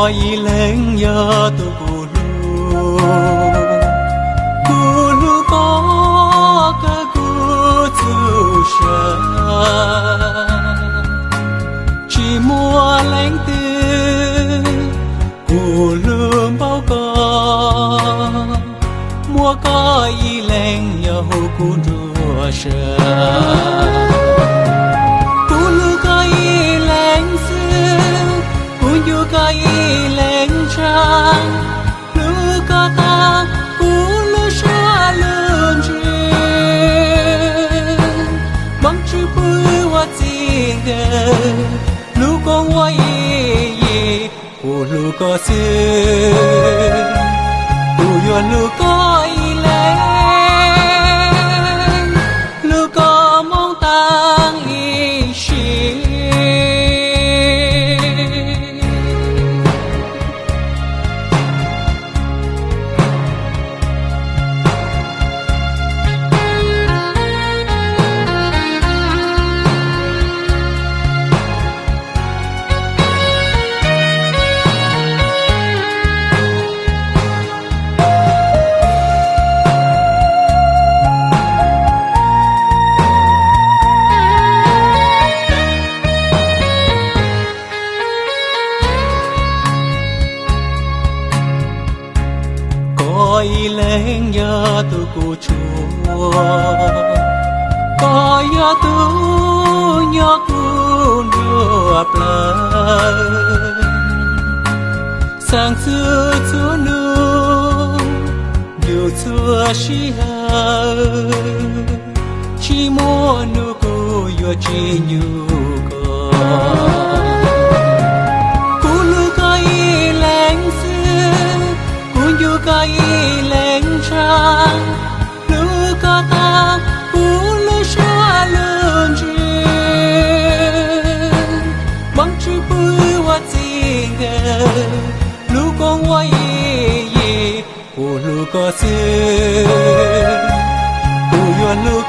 Koj ib leeg yog tus kuv hlub, kuv hlub koj kawg kuv txhua sa. Tsis muaj leej twg kuv hlub npaum koj, muaj koj ib leeg yog hu kuv nruab sa. Kuv hlub koj ib leeg xwb, kuv nco koj ib leeg tshaj. Hlub koj tag kuv lub suab lub ntsws, Vaajtswv pub ua txij nkawm, lub koob ua ib yim. Kuv hlub koj xwb, kuv yuav hlub koj ib leeg, hlub koj moog taag ib sim. Koj ib leeg yog tug kuv tshuaj, koj yog tug nyob kuv nruab plawv. Xaam txug txhua nub, yug txhua sij hawm, tsis muaj nub kuv yuav tsis nco koj. Kuv hlub koj ib leeg xwb, kuv nco koj ib leeg tshaj. Hlub koj tag kuv lub suab lub ntsws, Vaajtswv pub ua txij nkawm, lub koob ua ib yim. Kuv hlub koj xwb, kuv yuav hlub